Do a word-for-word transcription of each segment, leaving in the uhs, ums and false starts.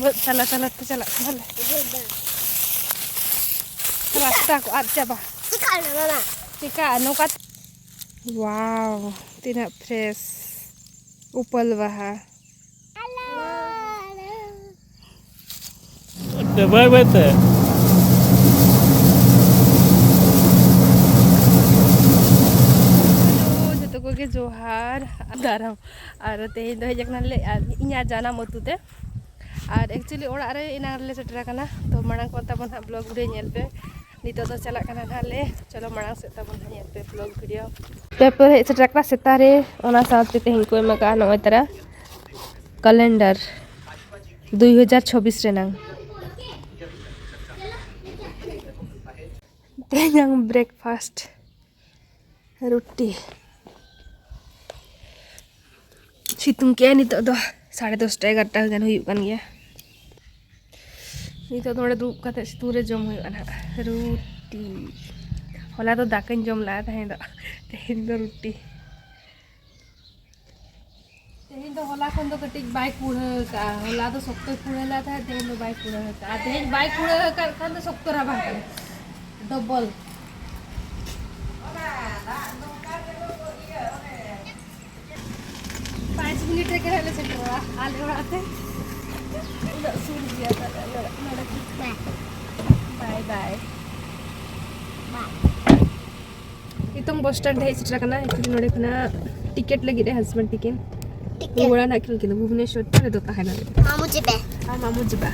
ᱵᱟᱹᱫᱽ ᱛᱟᱞᱟ ᱛᱟᱞᱟ ᱛᱮ ᱪᱟᱞᱟᱜ ᱠᱟᱱᱟᱞᱮ᱾ ᱨᱟᱥᱛᱟ ᱠᱚ ᱟᱫ ᱪᱟᱵᱟ᱾ ᱪᱤᱠᱟᱹᱜᱼᱟ ᱱᱚᱝᱠᱟ? ᱛᱤᱱᱟᱹᱜ fresh ᱩᱯᱟᱹᱞ ᱵᱟᱦᱟ᱾ ᱵᱟᱭ ᱵᱟᱭ ᱛᱮ᱾ ᱦᱮᱞᱳ, ᱡᱚᱛᱚ ᱠᱚᱜᱮ ᱡᱚᱦᱟᱨ᱾ ᱫᱟᱨᱟᱢ᱾ ᱟᱨ ᱛᱮᱦᱮᱧ ᱫᱚ ᱦᱮᱡ ᱟᱠᱟᱱᱟᱞᱮ ᱟᱨ ᱤᱧᱟᱹᱜ ᱡᱟᱱᱟᱢ ᱟᱹᱛᱩ ᱛᱮ᱾ ᱟᱨ actually ᱚᱲᱟᱜ ᱨᱮ ᱮᱱᱟᱝ ᱨᱮᱞᱮ ᱥᱮᱴᱮᱨ ᱟᱠᱟᱱᱟ, ᱛᱚ ᱢᱟᱲᱟᱝ ᱠᱚ ᱛᱟᱵᱚᱱ ᱦᱟᱸᱜ vlog video ᱧᱮᱞ ᱯᱮ᱾ ᱱᱤᱛᱚᱜ ᱫᱚ ᱪᱟᱞᱟᱜ ᱠᱟᱱᱟ ᱱᱟᱦᱟᱜ ᱞᱮ, ᱪᱚᱞᱚ ᱢᱟᱲᱟᱝ ᱥᱮᱫ ᱛᱟᱵᱚᱱ ᱦᱟᱸᱜ ᱧᱮᱞ ᱯᱮ vlog video᱾ ᱯᱮ ᱯᱮ ᱦᱮᱡ ᱥᱮᱴᱮᱨ ᱟᱠᱟᱱᱟ ᱥᱮᱛᱟᱜ ᱨᱮ, ᱚᱱᱟ ᱥᱟᱶᱛᱮ ᱛᱮᱦᱮᱧ ᱠᱚ ᱮᱢ ᱟᱠᱟᱫᱼᱟ ᱱᱚᱜᱼᱚᱭ ᱛᱟᱨᱟ calendar ᱫᱩᱭ ᱦᱟᱡᱟᱨ ᱪᱷᱚᱵᱵᱤᱥ ᱨᱮᱱᱟᱝ᱾ ᱛᱮᱦᱮᱧᱟᱝ breakfast ᱨᱩᱴᱤ᱾ ᱥᱤᱛᱩᱝ ᱠᱮᱜᱼᱟᱭ, ᱱᱤᱛᱚᱜ ᱫᱚ ᱥᱟᱲᱮ ᱫᱚᱥᱴᱟ ᱮᱜᱟᱨᱚᱴᱟ ᱜᱟᱱ ᱦᱩᱭᱩᱜ ᱠᱟᱱ ᱜᱮᱭᱟ᱾ ᱱᱤᱛᱚᱜ ᱫᱚ ᱱᱚᱰᱮ ᱫᱩᱲᱩᱵ ᱠᱟᱛᱮ ᱥᱤᱛᱩᱝ ᱨᱮ ᱡᱚᱢ ᱦᱩᱭᱩᱜᱼᱟ ᱱᱟᱦᱟᱜ ᱨᱩᱴᱤ᱾ ᱦᱚᱞᱟ ᱫᱚ ᱫᱟᱠᱟᱧ ᱡᱚᱢ ᱞᱟᱜᱼᱟ ᱛᱟᱦᱮᱸ ᱫᱚ, ᱛᱮᱦᱮᱧ ᱫᱚ ᱨᱩᱴᱤ᱾ ᱛᱮᱦᱮᱧ ᱫᱚ ᱦᱚᱞᱟ ᱠᱷᱚᱱ ᱫᱚ ᱠᱟᱹᱴᱤᱡ ᱵᱟᱭ ᱠᱩᱲᱟᱹ ᱟᱠᱟᱫᱼᱟ᱾ ᱦᱚᱞᱟ ᱫᱚ ᱥᱚᱠᱛᱚᱭ ᱠᱩᱲᱟᱹ ᱞᱮᱫ ᱛᱟᱦᱮᱸᱫ, ᱛᱮᱦᱮᱧ ᱫᱚ ᱵᱟᱭ ᱠᱩᱲᱟᱹ ᱟᱠᱟᱫᱼᱟ᱾ ᱛᱮᱦᱮᱧ ᱵᱟᱭ ᱠᱩᱲᱟᱹ ᱟᱠᱟᱫ ᱠᱷᱟᱱ ᱫᱚ ᱥᱚᱠᱛᱚ ᱨᱟᱵᱟᱝ ᱠᱟᱱᱟ, double᱾ ᱯᱟᱸᱪ ᱢᱤᱱᱤᱴ ᱨᱮᱜᱮ ᱦᱟᱸᱜ ᱞᱮ ᱥᱮᱴᱮᱨᱚᱜᱼᱟ ᱟᱞᱮ ᱚᱲᱟᱜ ᱛᱮ᱾ ᱩᱱᱟᱹᱜ ᱥᱩᱨ ᱜᱮᱭᱟ ᱛᱟᱞᱮ ᱟᱞᱮ ᱚᱲᱟᱜ ᱱᱚᱰᱮ ᱠᱷᱚᱱ᱾ ᱵᱟᱭ ᱵᱟᱭ᱾ ᱱᱤᱛᱚᱝ ᱵᱚᱥ ᱥᱴᱮᱱᱰ ᱦᱮᱡ ᱥᱮᱴᱮᱨ ᱟᱠᱟᱱᱟ᱾ ᱱᱤᱛᱚᱝ ᱱᱚᱰᱮ ᱠᱷᱚᱱᱟᱜ ᱴᱤᱠᱤᱴ ᱞᱟᱹᱜᱤᱫ ᱮ husband ᱛᱤᱠᱤᱱ ᱴᱤᱠᱤᱴ᱾ ᱨᱩᱣᱟᱹᱲᱟ ᱱᱟᱜ ᱠᱤᱱ ᱩᱱᱠᱤᱱ ᱫᱚ ᱵᱷᱩᱵᱽᱱᱮᱥᱣᱚᱨ ᱨᱮᱫᱚ ᱛᱟᱦᱮᱱᱟ᱾ ᱢᱟᱢᱩ ᱡᱤᱵᱮ᱾ ᱟᱨ ᱢᱟᱢᱩ ᱡᱤᱵᱟ᱾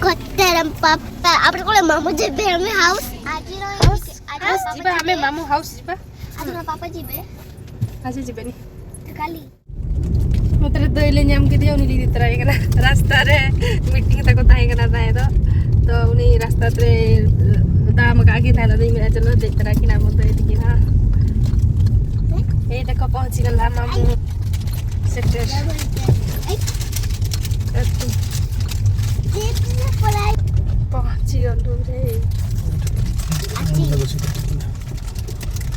ᱠᱚᱛᱮᱨᱮᱢ ᱯᱟᱯᱟ, ᱟᱯᱮ ᱠᱚᱞᱮ ᱢᱟᱢᱩ ᱡᱤᱵᱮ, ᱟᱢᱮ house᱾ ᱟᱡᱤ ᱨᱚᱭ, ᱟᱡᱤ house ᱯᱟᱯᱟ ᱡᱤᱵᱟ, ᱟᱢᱮ ᱡᱤᱵᱮ᱾ ᱢᱟᱢᱩ house ᱡᱤᱵᱟ᱾ ᱟᱡᱤ ᱨᱚᱭ ᱯᱟᱯᱟ ᱡᱤᱵᱮ᱾ ᱟᱡᱤ ᱡᱤᱵᱮ ᱱᱤ᱾ ᱠᱟᱞᱤ᱾ ᱱᱚᱛᱮ ᱨᱮ ᱫᱟᱹᱭ ᱞᱮ ᱧᱟᱢ ᱠᱮᱫᱮᱭᱟ, ᱩᱱᱤ ᱞᱮ ᱤᱫᱤ ᱛᱚᱨᱟᱭᱮ ᱠᱟᱱᱟ᱾ ᱨᱟᱥᱛᱟ ᱨᱮ meeting ᱛᱟᱠᱚ ᱛᱟᱦᱮᱸ ᱠᱟᱱᱟ ᱛᱟᱦᱮᱸ ᱫᱚ, ᱛᱚ ᱩᱱᱤ ᱨᱟᱥᱛᱟ ᱨᱮ ᱫᱟᱢ ᱟᱠᱟᱫ ᱜᱮ ᱛᱟᱦᱮᱸ ᱫᱚ, ᱟᱫᱚᱧ ᱢᱮᱱᱟ ᱪᱚᱞᱚ ᱫᱮᱡ ᱛᱚᱨᱟ ᱠᱤᱱᱟ ᱵᱚᱱ ᱫᱟᱹᱭ ᱛᱤᱠᱤᱱ ᱦᱟᱸᱜ᱾ ᱮᱭ ᱫᱮᱠᱷᱚ ᱯᱚᱦᱚᱸᱪᱤ ᱜᱟᱞᱟ ᱢᱟᱢᱩ᱾ ᱥᱮᱴᱮᱨ᱾ ᱟᱹᱛᱩ᱾ ᱯᱚᱦᱚᱸᱪᱤ ᱜᱟᱞᱩ ᱨᱮ᱾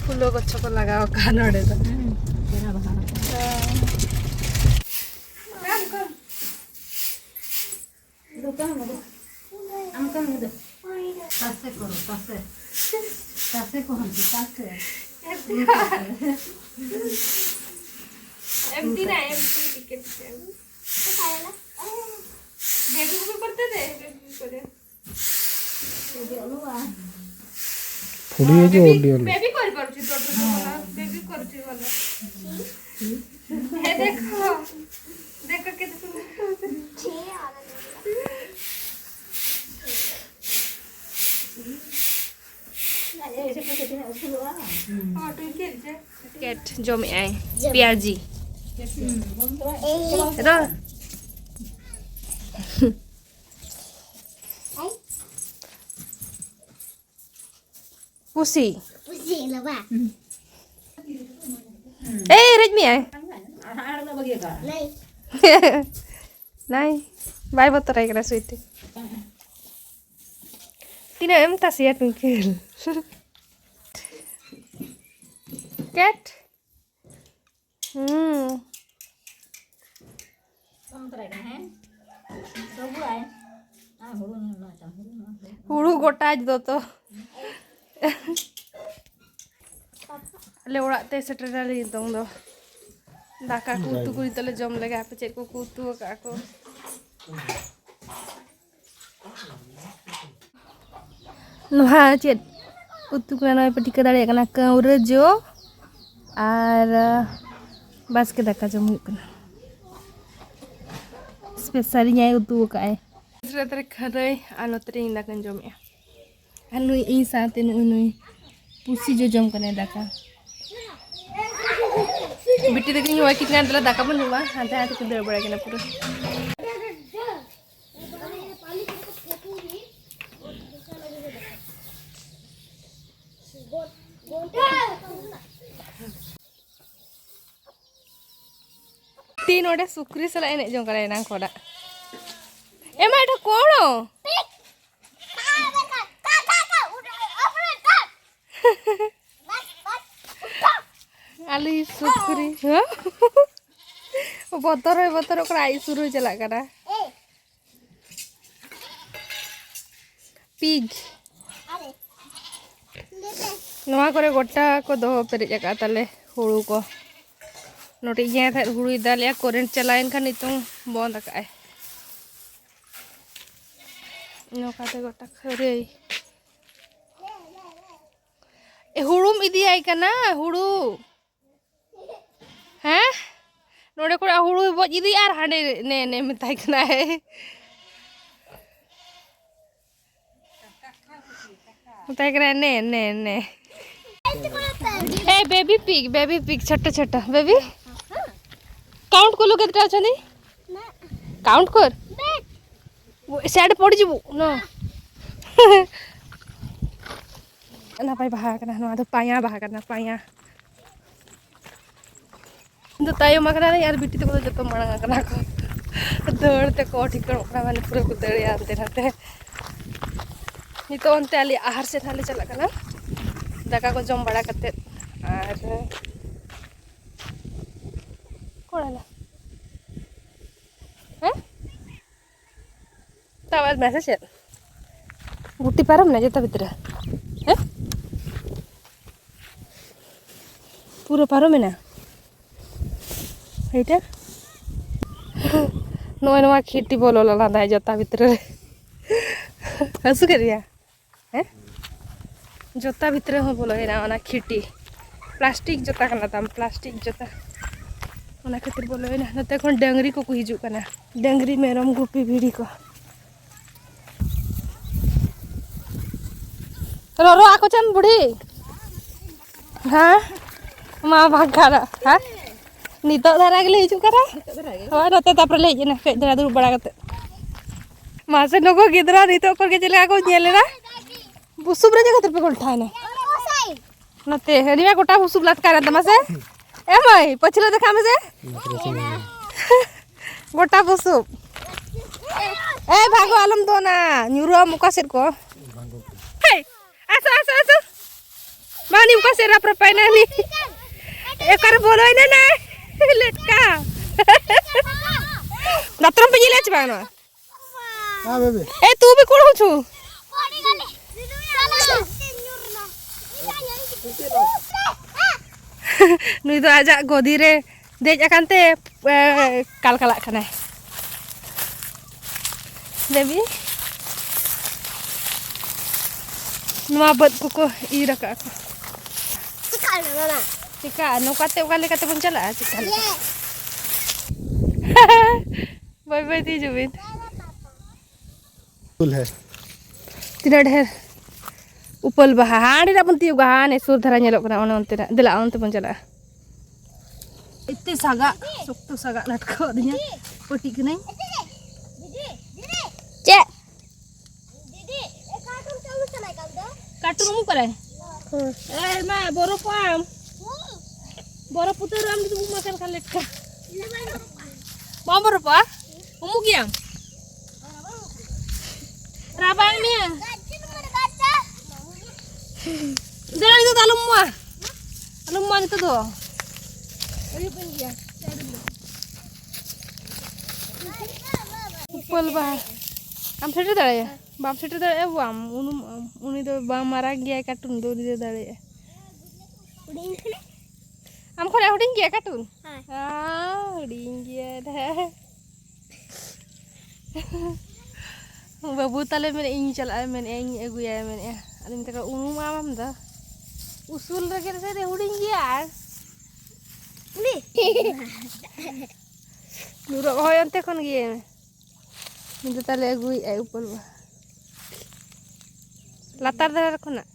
ᱯᱷᱩᱞᱳ ᱜᱚᱪᱷᱚ ᱠᱚ ᱞᱟᱜᱟᱣ ᱟᱠᱟᱫᱼᱟ ᱱᱚᱰᱮ ᱫᱚ᱾ ᱦᱩᱸ, ᱪᱮᱦᱨᱟ ᱵᱟᱦᱟ ᱟᱠᱟᱱᱟ᱾ ᱦᱮᱸ᱾ ᱠᱚᱢ, ᱠᱚᱢ᱾ ᱟᱢ ᱠᱟᱹᱢᱤ ᱫᱚ ᱛᱟᱥᱮ ᱠᱚᱨᱚ, ᱛᱟᱥᱮ᱾ ᱛᱟᱥᱮ ᱠᱚ ᱦᱟᱸᱜ, ᱛᱟᱥᱮ᱾ ଏମିତି ନା, ଏମିତି ଟିକେ ଟିକେ। ବେବି ବି କରିଦେବେ, ବେବି ବି କରିବେ। ଓଡ଼ିଆ ଯେ ଓଡ଼ିଆ ନୁହେଁ। ବେବି କରିପାରୁଛି, ଛୋଟ ଛୋଟ ବେବି କରୁଛି ଭଲ। ଏ ଦେଖ, ଦେଖ କେତେ ସୁନ୍ଦର। ᱠᱮᱴ ᱡᱚᱢᱮᱜᱼᱟᱭ ᱯᱮᱸᱭᱟᱡᱤ᱾ ᱨᱚᱲ᱾ ᱯᱩᱥᱤ᱾ ᱮᱭ, ᱨᱮᱡ ᱢᱮᱭᱟᱭ᱾ ᱱᱟᱭ᱾ ᱵᱟᱭ ᱵᱚᱛᱚᱨᱟᱭ ᱠᱟᱱᱟ ᱥᱩᱭᱴᱤ᱾ ᱛᱤᱱᱟᱹᱜ ᱮᱢ ᱛᱟᱥᱮᱭᱟ ᱴᱩᱝᱠᱤᱞ? ᱠᱮᱴ᱾ ᱦᱩᱸ᱾ ᱦᱩᱲᱩ ᱜᱚᱴᱟ ᱫᱚᱛᱚ᱾ ᱟᱞᱮ ᱚᱲᱟᱜ ᱛᱮ ᱥᱮᱴᱮᱨ ᱱᱟᱞᱮ ᱱᱤᱛᱚᱝ ᱫᱚ᱾ ᱫᱟᱠᱟ ᱠᱚ ᱩᱛᱩ ᱠᱚ ᱱᱤᱛᱚᱜ ᱞᱮ ᱡᱚᱢ ᱞᱮᱜᱮ᱾ ᱦᱟᱯᱮ ᱪᱮᱫ ᱠᱚᱠᱚ ᱩᱛᱩ ᱟᱠᱟᱫᱼᱟ ᱠᱚ᱾ ᱱᱚᱣᱟ ᱪᱮᱫ ᱩᱛᱩ ᱠᱟᱱᱟ? ᱱᱚᱜᱼᱚᱭ ᱯᱮ ᱴᱷᱤᱠᱟᱹ ᱫᱟᱲᱮᱭᱟᱜ ᱠᱟᱱᱟ, ᱠᱟᱹᱣᱨᱟᱹ ᱡᱚ ᱟᱨ ᱵᱟᱥᱠᱮ ᱫᱟᱠᱟ ᱡᱚᱢ ᱦᱩᱭᱩᱜ ᱠᱟᱱᱟ᱾ ᱥᱯᱮᱥᱟᱞ ᱤᱧ ᱟᱭᱳ ᱩᱛᱩ ᱟᱠᱟᱫᱼᱟᱭ᱾ ᱱᱚᱛᱮ ᱨᱮ ᱠᱷᱟᱹᱨᱟᱹᱭ ᱟᱨ ᱱᱚᱛᱮ ᱨᱮ ᱤᱧ ᱫᱟᱠᱟᱧ ᱡᱚᱢᱮᱜᱼᱟ᱾ ᱟᱨ ᱱᱩᱭ ᱤᱧ ᱥᱟᱶᱛᱮ ᱱᱩᱭ, ᱱᱩᱭ ᱯᱩᱥᱤ ᱡᱚᱡᱚᱢ ᱠᱟᱱᱟᱭ ᱫᱟᱠᱟ᱾ ᱵᱤᱴᱤ ᱛᱟᱹᱠᱤᱱ ᱦᱚᱦᱚ ᱠᱤᱱ ᱠᱟᱱ ᱛᱟᱞᱮ ᱫᱟᱠᱟ ᱵᱚᱱ ᱡᱚᱢᱟ, ᱦᱟᱱᱛᱮ ᱦᱟᱱᱛᱮ ᱠᱤᱱ ᱫᱟᱹᱲ ᱵᱟᱲᱟᱭ ᱠᱟᱱᱟ ᱯᱩᱨᱟᱹ᱾ ᱛᱤ ᱱᱚᱰᱮ ᱥᱩᱠᱨᱤ ᱥᱟᱞᱟᱜ ᱮᱱᱮᱡ ᱡᱚᱝ ᱠᱟᱱᱟ ᱮᱱᱟᱝ ᱠᱷᱚᱱᱟᱜ᱾ ᱮᱢᱟ ᱮᱴᱟ ᱠᱚᱲᱚ᱾ ᱟᱞᱮ ᱥᱩᱠᱨᱤ, ᱦᱮᱸ? ᱵᱚᱛᱚᱨ ᱦᱚᱸᱭ ᱵᱚᱛᱚᱨᱚᱜ ᱠᱟᱱᱟ, ᱟᱡ ᱥᱩᱨ ᱦᱚᱸᱭ ᱪᱟᱞᱟᱜ ᱠᱟᱱᱟ᱾ ᱯᱤᱜᱽ᱾ ᱱᱚᱣᱟ ᱠᱚᱨᱮ ᱜᱚᱴᱟ ᱠᱚ ᱫᱚᱦᱚ ᱯᱮᱨᱮᱡ ᱟᱠᱟᱫ ᱛᱟᱞᱮ ᱦᱩᱲᱩ ᱠᱚ᱾ ᱱᱚᱰᱮ ᱤᱧ ᱟᱭᱳ ᱛᱟᱦᱮᱸᱫ ᱦᱩᱲᱩᱭ ᱫᱟᱞᱮᱜᱼᱟ, ᱠᱚᱨᱮᱱᱴ ᱪᱟᱞᱟᱣᱮᱱ ᱠᱷᱟᱱ ᱱᱤᱛᱚᱝ ᱵᱚᱱᱫ ᱟᱠᱟᱫᱼᱟᱭ᱾ ᱱᱚᱝᱠᱟᱛᱮ ᱜᱚᱴᱟ ᱠᱷᱟᱹᱨᱟᱹᱭ᱾ ᱮ, ᱦᱩᱲᱩᱢ ᱤᱫᱤᱭᱟᱭ ᱠᱟᱱᱟ, ᱦᱩᱲᱩ᱾ ᱦᱮᱸ? ᱱᱚᱰᱮ ᱠᱷᱚᱱᱟᱜ ᱦᱩᱲᱩᱭ ᱵᱚᱡ ᱤᱫᱤᱭᱟ ᱟᱨ ᱦᱟᱸᱰᱮ ᱱᱮ, ᱱᱮ ᱢᱮᱛᱟᱭ ᱠᱟᱱᱟᱭ᱾ ᱢᱮᱛᱟᱭ ᱠᱟᱱᱟᱭ, ᱱᱮ, ᱱᱮ, ᱱᱮ᱾ ᱮ, ᱵᱮᱵᱤ ᱯᱤᱜ, ᱵᱮᱵᱤ ᱯᱤᱜ, ᱪᱷᱳᱴ ᱪᱷᱳᱴ, ᱵᱮᱵᱤ। କାଉଣ୍ଟ କଲୁ କେତେଟା ଅଛନ୍ତି? କାଉଣ୍ଟ କର। ସିଆଡ଼େ ପଡ଼ିଯିବୁ। ନ। ᱱᱟᱯᱟᱭ ᱵᱟᱦᱟ ᱠᱟᱱᱟ, ᱱᱚᱣᱟ ᱫᱚ ᱯᱟᱭᱟ ᱵᱟᱦᱟ ᱠᱟᱱᱟ, ᱯᱟᱭᱟ᱾ ᱤᱧ ᱫᱚ ᱛᱟᱭᱚᱢ ᱟᱠᱟᱱᱟᱞᱤᱧ ᱟᱨ ᱵᱤᱴᱤ ᱛᱟᱠᱚ ᱫᱚ ᱡᱚᱛᱚ ᱢᱟᱲᱟᱝ ᱟᱠᱟᱱᱟ ᱠᱚ᱾ ᱫᱟᱹᱲ ᱛᱮᱠᱚ ᱴᱷᱤᱠᱟᱹᱱᱚᱜ ᱠᱟᱱᱟ, ᱢᱟᱱᱮ ᱯᱩᱨᱟᱹ ᱠᱚ ᱫᱟᱹᱲᱮᱜᱼᱟ ᱦᱟᱱᱛᱮ ᱱᱟᱛᱮ᱾ ᱱᱤᱛᱚᱜ ᱚᱱᱛᱮ ᱟᱞᱮ ᱟᱦᱟᱨ ᱥᱮᱫ ᱦᱟᱸᱜ ᱞᱮ ᱪᱟᱞᱟᱜ ᱠᱟᱱᱟ, ᱫᱟᱠᱟ ᱠᱚ ᱡᱚᱢ ᱵᱟᱲᱟ ᱠᱟᱛᱮᱫ᱾ ᱟᱨ ᱠᱚᱲᱟ ᱞᱟ᱾ ᱦᱮᱸ? ᱛᱟᱣ ᱟᱨ ᱢᱮᱥᱮ ᱪᱮᱫ? ᱜᱩᱴᱤ ᱯᱟᱨᱚᱢ ᱱᱟ ᱡᱚᱛᱚ ᱵᱷᱤᱛᱨᱤ ᱨᱮ᱾ ᱦᱮᱸ? ᱯᱩᱨᱟᱹ ᱯᱟᱨᱚᱢᱮᱱᱟ᱾ ᱮᱭᱴᱟ? ᱱᱚᱜᱼᱚᱭ ᱱᱚᱣᱟ ᱠᱷᱤᱴᱤ ᱵᱚᱞᱚ ᱞᱮᱱᱟ ᱫᱟᱭ ᱡᱚᱛᱟ ᱵᱷᱤᱛᱨᱤ ᱨᱮ᱾ ᱦᱟᱹᱥᱩ ᱠᱮᱫ ᱢᱮᱭᱟ? ᱦᱮᱸ? ᱡᱚᱛᱟ ᱵᱷᱤᱛᱨᱤ ᱦᱚᱸ ᱵᱚᱞᱚᱭᱮᱱᱟ ᱚᱱᱟ ᱠᱷᱤᱴᱤ᱾ ᱯᱞᱟᱥᱴᱤᱠ ᱡᱚᱛᱟ ᱠᱟᱱᱟ ᱛᱟᱢ, ᱯᱞᱟᱥᱴᱤᱠ ᱡᱚᱛᱟ᱾ ᱚᱱᱟ ᱠᱷᱟᱹᱛᱤᱨ ᱵᱚᱞᱚᱭᱮᱱᱟ᱾ ᱱᱚᱛᱮ ᱠᱷᱚᱱ ᱰᱟᱹᱝᱨᱤ ᱠᱚᱠᱚ ᱦᱤᱡᱩᱜ ᱠᱟᱱᱟ᱾ ᱰᱟᱹᱝᱨᱤ, ᱢᱮᱨᱚᱢ ᱜᱩᱯᱤ, ᱵᱷᱤᱲᱤ ᱠᱚ᱾ ᱨᱚᱨᱚ ᱟᱠᱚ ᱪᱮᱢ ᱵᱩᱰᱷᱤ? ᱦᱮᱸ? ᱢᱟ ᱵᱟᱝᱠᱷᱟᱱ, ᱦᱮᱸ? ᱱᱤᱛᱚᱜ ᱫᱷᱟᱨᱟ ᱜᱮᱞᱮ ᱦᱤᱡᱩᱜ ᱠᱟᱱᱟ᱾ ᱦᱳᱭ, ᱱᱚᱛᱮ ᱛᱟᱯᱚᱨᱮ ᱞᱮ ᱦᱮᱡ ᱮᱱᱟ, ᱠᱟᱹᱡ ᱫᱷᱟᱨᱟ ᱫᱩᱲᱩᱵ ᱵᱟᱲᱟ ᱠᱟᱛᱮ᱾ ᱢᱟᱥᱮ, ᱱᱩᱠᱩ ᱜᱤᱫᱽᱨᱟᱹ ᱱᱤᱛᱚᱜ ᱠᱷᱚᱱ ᱜᱮ ᱪᱮᱫ ᱞᱮᱠᱟ ᱠᱚ ᱧᱮᱞ ᱮᱫᱟ? ᱵᱩᱥᱩᱵ ᱨᱮ ᱪᱮᱫ ᱠᱷᱟᱹᱛᱤᱨ ᱯᱮ ᱜᱚᱞᱴᱷᱟᱣ ᱮᱱᱟ? ᱱᱚᱛᱮ, ᱦᱟᱹᱱᱤ ᱢᱟ ᱜᱚᱴᱟ ᱵᱩᱥᱩᱵ ᱞᱟᱛᱠᱟᱨ ᱮᱱ ᱛᱟᱢᱟ ᱥᱮ? ᱮ ᱢᱟᱹᱭ, ᱯᱟᱹᱪᱷᱞᱟᱹ ᱫᱮᱠᱷᱟ ᱢᱮᱥᱮ᱾ ᱜᱚᱴᱟ ᱵᱩᱥᱩᱵ᱾ ᱮ ᱵᱷᱟᱜᱚ, ᱟᱞᱚᱢ ᱫᱚᱱᱟ, ᱧᱩᱨᱩᱜ ᱟᱢ ᱚᱠᱟ ᱥᱮᱫ ᱠᱚ᱾ ᱦᱮᱭ, ᱟᱥᱚ, ᱟᱥᱚ, ᱟᱥᱚ᱾ ᱵᱟᱝ, ᱩᱱᱤ ᱚᱠᱟ ᱥᱮᱫ ᱨᱟᱯ ᱨᱟᱯᱟᱭ ᱱᱟ ᱩᱱᱤ? ᱚᱠᱟᱨᱮ ᱵᱚᱞᱚᱭᱮᱱᱟ ᱱᱟᱭ? ᱞᱮᱴᱠᱟ᱾ ᱫᱟᱛᱨᱚᱢ ᱯᱮ ᱧᱮᱞᱟ ᱪᱮ ᱵᱟᱝ ᱱᱚᱣᱟ? ᱦᱮᱸ, ᱵᱮᱵᱤ᱾ ᱮ, ᱛᱩ ᱵᱤ ᱠᱚᱲ ᱦᱚᱪᱩ᱾ ᱱᱩᱭ ᱫᱚ ᱟᱡᱟᱜ ᱜᱚᱫᱤ ᱨᱮ ᱫᱮᱡ ᱟᱠᱟᱱ ᱛᱮ, ᱮ, ᱠᱟᱞᱠᱟᱞᱟᱜ ᱠᱟᱱᱟᱭ᱾ ᱵᱮᱵᱤ, ᱱᱚᱣᱟ ᱵᱟᱹᱫᱽ ᱠᱚᱠᱚ ᱤᱨ ᱟᱠᱟᱫ ᱠᱚ᱾ ᱪᱤᱠᱟᱹᱜ ᱟᱞᱮ ᱢᱟᱢᱟ? ᱪᱤᱠᱟᱹᱜᱼᱟ? ᱱᱚᱝᱠᱟ ᱛᱮ ᱚᱠᱟ ᱞᱮᱠᱟ ᱛᱮᱵᱚᱱ ᱪᱟᱞᱟᱜᱼᱟ? ᱪᱤᱠᱟᱹ ᱞᱮᱠᱟ? ᱵᱟᱹᱭ ᱵᱟᱹᱭ ᱛᱮ ᱦᱤᱡᱩᱜ ᱵᱤᱱ᱾ ᱯᱷᱩᱞ ᱦᱮ᱾ ᱛᱤᱱᱟᱹᱜ ᱰᱷᱮᱨ ᱩᱯᱟᱹᱞ ᱵᱟᱦᱟ ᱦᱟᱸᱰᱮ ᱱᱟᱜ ᱵᱚᱱ ᱛᱤᱭᱳᱜᱟ, ᱦᱟᱱᱮ ᱥᱩᱨ ᱫᱷᱟᱨᱟ ᱧᱮᱞᱚᱜ ᱠᱟᱱᱟ, ᱚᱱᱮ ᱚᱱᱛᱮ ᱱᱟᱜ᱾ ᱫᱮᱞᱟ, ᱚᱱᱛᱮ ᱵᱚᱱ ᱪᱟᱞᱟᱜᱼᱟ᱾ ᱮᱛᱮ ᱥᱟᱜᱟᱜ, ᱥᱚᱠᱛᱚ ᱥᱟᱜᱟᱜ ᱞᱟᱴᱠᱟᱣ ᱫᱤᱧᱟ ᱯᱟᱹᱴᱤ ᱠᱟᱹᱱᱟᱹᱧ᱾ ᱪᱮᱫ? ᱠᱟᱨᱴᱩᱱ ᱩᱢᱩᱜ ᱠᱟᱱᱟᱭ? ᱦᱳᱭ᱾ ᱮ ᱢᱟ, ᱵᱚᱨᱚᱯ ᱟᱢ᱾ ᱵᱚᱨᱚᱯ ᱩᱛᱟᱹᱨ ᱟᱢ ᱡᱩᱫᱤ ᱩᱢ ᱟᱠᱟᱱ ᱠᱷᱟᱱ ᱞᱮᱴᱠᱟ᱾ ᱵᱟᱢ ᱵᱚᱨᱚᱯᱚᱜᱼᱟ? ᱩᱢᱩᱜ ᱜᱮᱭᱟᱢ? ᱨᱟᱵᱟᱝ ᱢᱮᱭᱟ᱾ ᱫᱮᱞᱟ, ᱱᱤᱛᱚᱜ ᱫᱚ ᱟᱞᱚᱢ ᱩᱢᱩᱜᱼᱟ᱾ ᱟᱞᱚᱢ ᱩᱢᱩᱜᱼᱟ ᱱᱤᱛᱚᱜ ᱫᱚ᱾ ᱟᱹᱭᱩᱵ ᱮᱱ ᱜᱮᱭᱟ᱾ ᱩᱯᱟᱹᱞ ᱵᱟᱦᱟ᱾ ᱟᱢ ᱥᱮᱴᱮᱨ ᱫᱟᱲᱮᱭᱟᱜᱼᱟ? ᱵᱟᱢ ᱥᱮᱴᱮᱨ ᱫᱟᱲᱮᱭᱟᱜᱼᱟ, ᱵᱟᱢ ᱩᱱᱩᱢᱚᱜᱼᱟᱢ᱾ ᱩᱱᱤ ᱫᱚ ᱵᱟᱝ ᱢᱟᱨᱟᱝ ᱜᱮᱭᱟᱭ, ᱠᱟᱨᱴᱩᱱ ᱫᱚ ᱩᱱᱤ ᱫᱚ ᱫᱟᱲᱮᱭᱟᱜᱼᱟ᱾ ᱦᱩᱰᱤᱧ ᱠᱟᱱᱟ᱾ ᱟᱢ ᱠᱷᱚᱱᱟᱜ ᱦᱩᱰᱤᱧ ᱜᱮᱭᱟ ᱠᱟᱨᱴᱩᱱ? ᱦᱮᱸ᱾ ᱦᱮᱸ, ᱦᱩᱰᱤᱧ ᱜᱮᱭᱟ ᱫᱟ᱾ ᱵᱟᱹᱵᱩ ᱛᱟᱞᱮ ᱢᱮᱱᱮᱫ, "ᱤᱧ ᱪᱟᱞᱟᱜᱼᱟ", ᱢᱮᱱᱮᱫᱼᱟ, "ᱤᱧ ᱟᱹᱜᱩᱭᱟ", ᱢᱮᱱᱮᱫᱼᱟ᱾ ᱟᱫᱚᱧ ᱢᱮᱛᱟᱭ ᱠᱟᱱᱟ, "ᱩᱱᱩᱢ ᱟᱢ ᱟᱢ ᱫᱚ, ᱩᱥᱩᱞ ᱨᱮᱜᱮ ᱥᱮ ᱦᱩᱰᱤᱧ ᱜᱮᱭᱟ ᱟᱨ ᱩᱱᱤ ᱧᱩᱨᱚᱜ ᱦᱚᱭ ᱚᱱᱛᱮ ᱠᱷᱚᱱ ᱜᱮ᱾" ᱩᱱᱤ ᱫᱚ ᱛᱟᱞᱮ ᱟᱹᱜᱩᱭᱮᱫᱼᱟᱭ ᱩᱯᱟᱹᱞ ᱵᱟᱦᱟ ᱞᱟᱛᱟᱨ ᱫᱷᱟᱨᱮ ᱠᱷᱚᱱᱟᱜ᱾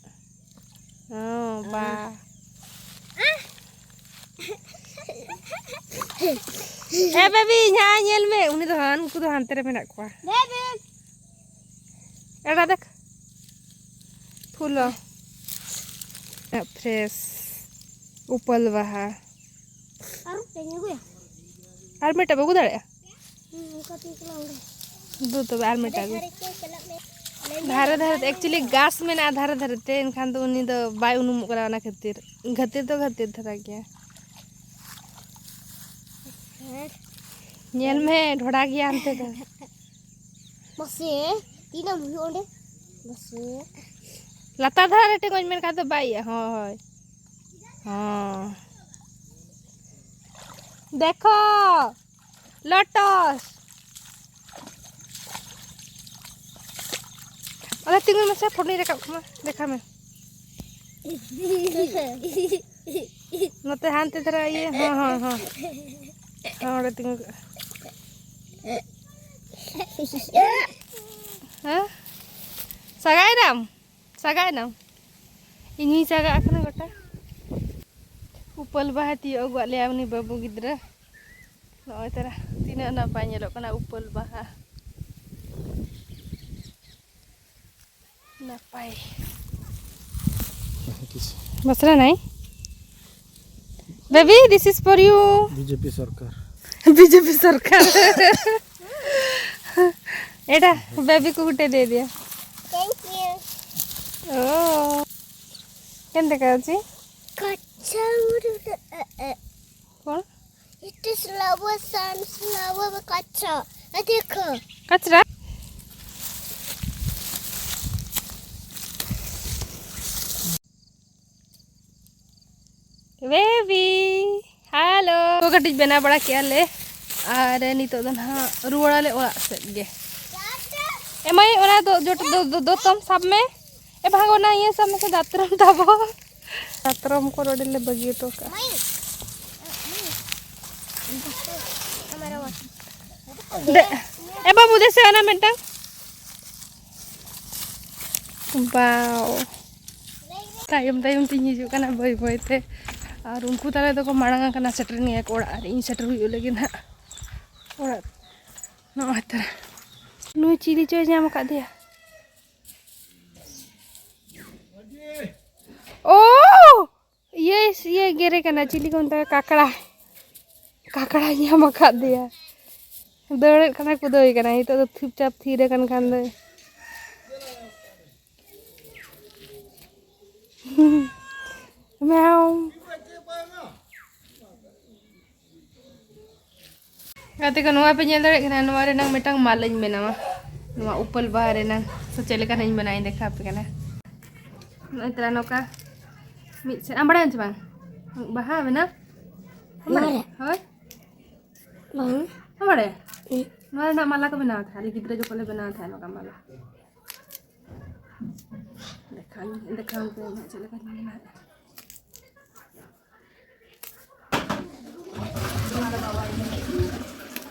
ᱦᱚᱸ, ᱵᱟ᱾ ᱮ ᱵᱮᱵᱤ, ᱦᱟᱸ, ᱧᱮᱞ ᱢᱮ, ᱩᱱᱤ ᱫᱚ ᱦᱟᱸ, ᱩᱱᱠᱩ ᱫᱚ ᱦᱟᱱᱛᱮ ᱨᱮ ᱢᱮᱱᱟᱜ ᱠᱚᱣᱟ᱾ ᱵᱮᱵᱤ᱾ ᱮᱲᱟ ᱫᱮᱠ᱾ ᱯᱷᱩᱞᱚ᱾ ᱯᱷᱨᱮᱥ ᱩᱯᱟᱹᱞ ᱵᱟᱦᱟ᱾ ᱟᱨ ᱢᱤᱫᱴᱟᱝ ᱟᱹᱜᱩᱭᱟ᱾ ᱟᱨ ᱢᱤᱫᱴᱟᱝ ᱵᱟᱹᱜᱩ ᱫᱟᱲᱮᱭᱟᱜᱼᱟ? ᱦᱩᱸ, ᱚᱱᱠᱟ ᱛᱮᱜᱮ ᱪᱟᱞᱟᱜ ᱚᱸᱰᱮ᱾ ᱫᱩ ᱛᱚᱵᱮ ᱟᱨ ᱢᱤᱫᱴᱟᱝ ᱟᱹᱜᱩ᱾ ᱫᱷᱟᱨᱮ ᱫᱷᱟᱨᱮ ᱛᱮ ᱪᱟᱞᱟᱜ ᱢᱮ᱾ ᱫᱷᱟᱨᱮ ᱫᱷᱟᱨᱮ ᱛᱮ, actually ᱜᱷᱟᱥ ᱢᱮᱱᱟᱜᱼᱟ ᱫᱷᱟᱨᱮ ᱫᱷᱟᱨᱮ ᱛᱮ, ᱮᱱᱠᱷᱟᱱ ᱫᱚ ᱩᱱᱤ ᱫᱚ ᱵᱟᱭ ᱩᱱᱩᱢᱚᱜ ᱠᱟᱱᱟ, ᱚᱱᱟ ᱠᱷᱟᱹᱛᱤᱨ᱾ ᱜᱷᱟᱹᱛᱤᱨ ᱫᱚ ᱜᱷᱟᱹᱛᱤᱨ ᱫᱷᱟᱨᱟ ᱜᱮᱭᱟ᱾ ᱦᱮᱸ᱾ ᱧᱮᱞ ᱢᱮ, ᱰᱷᱚᱰᱟ ᱜᱮᱭᱟ ᱦᱟᱱᱛᱮ ᱫᱚ᱾ ᱢᱟᱥᱮ, ᱛᱤᱱᱟᱹᱜ ᱮᱢ ᱦᱩᱭᱩᱜᱼᱟ ᱚᱸᱰᱮ? ᱵᱩᱥᱩᱵ᱾ ᱞᱟᱛᱟᱨ ᱫᱷᱟᱨᱮ ᱨᱮ ᱴᱮᱸᱜᱚᱡ ᱢᱮᱱᱠᱷᱟᱱ ᱫᱚ ᱵᱟᱭ ᱤᱭᱟᱹᱜᱼᱟ᱾ ᱦᱳᱭ, ᱦᱳᱭ᱾ ᱦᱚᱸ᱾ ᱫᱮᱠᱷᱚ, ᱞᱚᱴᱚᱥ᱾ ᱚᱸᱰᱮ ᱛᱤᱸᱜᱩᱱ ᱢᱮᱥᱮ, ᱯᱷᱳᱴᱳᱧ ᱨᱟᱠᱟᱵ ᱠᱟᱢᱟ, ᱫᱮᱠᱷᱟ ᱢᱮ᱾ ᱱᱚᱛᱮ ᱦᱟᱱᱛᱮ ᱫᱷᱟᱨᱟ ᱤᱭᱟᱹ, ᱦᱚᱸ, ᱦᱚᱸ, ᱦᱚᱸ᱾ ᱦᱚᱸ, ᱚᱸᱰᱮ ᱛᱤᱸᱜᱩ ᱠᱚᱜ᱾ ᱦᱮᱸ? ᱥᱟᱜᱟᱭ ᱫᱟᱢ? ᱥᱟᱜᱟᱭ ᱱᱟᱢ? ᱤᱧᱤᱧ ᱥᱟᱜᱟᱜ ᱠᱟᱱᱟ ᱜᱚᱴᱟ᱾ ᱩᱯᱟᱹᱞ ᱵᱟᱦᱟ ᱛᱤᱭᱳᱜ ᱟᱹᱜᱩᱣᱟᱫ ᱞᱮᱭᱟ ᱩᱱᱤ ᱵᱟᱹᱵᱩ ᱜᱤᱫᱽᱨᱟᱹ᱾ ᱱᱚᱜᱼᱚᱭ ᱛᱟᱨᱟ ᱛᱤᱱᱟᱹᱜ ᱱᱟᱯᱟᱭ ᱧᱮᱞᱚᱜ ᱠᱟᱱᱟ ᱩᱯᱟᱹᱞ ᱵᱟᱦᱟ᱾ ᱱᱟᱯᱟᱭ᱾ ᱵᱟᱥᱨᱟ ᱱᱟᱭ? Baby, this is for you. BJP ᱥᱚᱨᱠᱟᱨ᱾ ᱵᱤᱡᱮᱯᱤ ᱥᱚᱨᱠᱟᱨ᱾ ᱮᱴᱟ, ᱵᱮᱵᱤ ᱠᱚ ᱜᱩᱴᱮ ᱫᱮ ᱫᱤᱭᱟ᱾ Thank you. ᱳ। କେନ୍ ଦେଖା ଯାଉଛି? ଗଛ। କଣ? It is flower, sunflower ଗଛ। ଏ ଦେଖ। କଚରା? Baby, hello. ᱠᱚ ᱠᱟᱹᱴᱤᱡ ᱵᱮᱱᱟᱣ ᱵᱟᱲᱟ ᱠᱮᱜᱼᱟ ᱞᱮ, ᱟᱨ ᱱᱤᱛᱚᱜ ᱫᱚ ᱱᱟᱦᱟᱜ ᱨᱩᱣᱟᱹᱲᱟᱞᱮ ᱚᱲᱟᱜ ᱥᱮᱫ ᱜᱮ᱾ ᱮᱢᱟᱭ, ᱚᱱᱟ ᱫᱚ ᱡᱚᱴ-, ᱫᱚ-, ᱫᱚ-, ᱫᱚᱛᱚᱢ ᱥᱟᱵ ᱢᱮ᱾ ᱮ ᱵᱷᱟᱜᱚ, ᱚᱱᱟ ᱤᱭᱟᱹ ᱥᱟᱵ ᱢᱮᱥᱮ, ᱫᱟᱛᱨᱚᱢ ᱛᱟᱵᱚ᱾ ᱫᱟᱛᱨᱚᱢ ᱠᱚ ᱱᱚᱰᱮ ᱞᱮ ᱵᱟᱹᱜᱤ ᱦᱚᱴᱚ ᱠᱟᱜᱼᱟ᱾ ᱫᱮ-, ᱮ ᱵᱟᱹᱵᱩ, ᱫᱮᱥᱮ ᱚᱱᱟ ᱢᱤᱫᱴᱟᱝ᱾ ᱵᱟᱣ᱾ ᱛᱟᱭᱚᱢ ᱛᱟᱭᱚᱢ ᱛᱤᱧ ᱦᱤᱡᱩᱜ ᱠᱟᱱᱟ ᱵᱟᱹᱭ ᱵᱟᱹᱭ ᱛᱮ᱾ ᱟᱨ ᱩᱱᱠᱩ ᱛᱟᱞᱮ ᱫᱚᱠᱚ ᱢᱟᱲᱟᱝ ᱟᱠᱟᱱᱟ, ᱥᱮᱴᱮᱨ ᱱᱤᱭᱟᱹ ᱠᱚ ᱚᱲᱟᱜ, ᱟᱨ ᱤᱧ ᱥᱮᱴᱮᱨ ᱦᱩᱭᱩᱜ ᱞᱟᱹᱜᱤᱫ ᱱᱟᱦᱟᱜ ᱚᱲᱟᱜ᱾ ᱱᱚᱜᱼᱚᱭ ᱛᱚᱨᱟ᱾ ᱱᱩᱭ ᱪᱤᱞᱤ ᱪᱚᱭ ᱧᱟᱢ ᱟᱠᱟᱫᱮᱭᱟ᱾ ᱳ! ᱤᱭᱟᱹ, ᱤᱭᱟᱹ ᱜᱮᱨᱮ ᱠᱟᱱᱟ, ᱪᱤᱞᱤ ᱠᱚ ᱢᱮᱛᱟᱭᱟ? ᱠᱟᱠᱲᱟ᱾ ᱠᱟᱠᱲᱟᱭ ᱧᱟᱢ ᱟᱠᱟᱫᱮᱭᱟ᱾ ᱫᱟᱹᱲᱮᱫ ᱠᱟᱱᱟᱭ, ᱠᱩᱫᱟᱹᱣ ᱠᱟᱱᱟᱭ᱾ ᱱᱤᱛᱚᱜ ᱫᱚ ᱪᱩᱯᱪᱟᱯ ᱛᱷᱤᱨ ᱟᱠᱟᱱ ᱠᱷᱟᱱ ᱫᱚᱭ᱾ ᱢᱮᱣ᱾ ᱜᱟᱛᱮ ᱠᱚ, ᱱᱚᱣᱟ ᱯᱮ ᱧᱮᱞ ᱫᱟᱲᱮᱭᱟᱜ ᱠᱟᱱᱟ, ᱱᱚᱣᱟ ᱨᱮᱱᱟᱜ ᱢᱤᱫᱴᱟᱝ ᱢᱟᱞᱟᱧ ᱵᱮᱱᱟᱣᱟ᱾ ᱱᱚᱣᱟ ᱩᱯᱟᱹᱞ ᱵᱟᱦᱟ ᱨᱮᱱᱟᱝ ᱥᱮ ᱪᱮᱫ ᱞᱮᱠᱟ ᱱᱟᱜ ᱤᱧ ᱵᱮᱱᱟᱣ ᱤᱧ ᱫᱮᱠᱷᱟᱣ ᱟᱯᱮ ᱠᱟᱱᱟ᱾ ᱱᱚᱜᱼᱚᱭ ᱛᱟᱨᱟ ᱱᱚᱝᱠᱟ ᱢᱤᱫ ᱥᱮᱫ, ᱟᱢ ᱵᱟᱲᱟᱭᱟᱢ ᱪᱮ ᱵᱟᱝ ᱵᱟᱦᱟ ᱵᱮᱱᱟᱣ? ᱵᱟᱝ᱾ ᱦᱳᱭ᱾ ᱵᱟᱝ᱾ ᱵᱟᱢ ᱵᱟᱲᱟᱭᱟ? ᱦᱮᱸ᱾ ᱱᱚᱣᱟ ᱨᱮᱱᱟᱜ ᱢᱟᱞᱟ ᱠᱚ ᱵᱮᱱᱟᱣ ᱛᱟᱦᱮᱸᱫ, ᱟᱞᱮ ᱜᱤᱫᱽᱨᱟᱹ ᱡᱚᱠᱷᱚᱱ ᱞᱮ ᱵᱮᱱᱟᱣ ᱛᱟᱦᱮᱸᱫ ᱱᱚᱝᱠᱟ ᱢᱟᱞᱟ᱾ ᱫᱮᱠᱷᱟᱣ, ᱫᱮᱠᱷᱟᱣ ᱯᱮ ᱱᱟᱦᱟᱜ ᱪᱮᱫ ᱞᱮᱠᱟ ᱵᱮᱱᱟᱣ᱾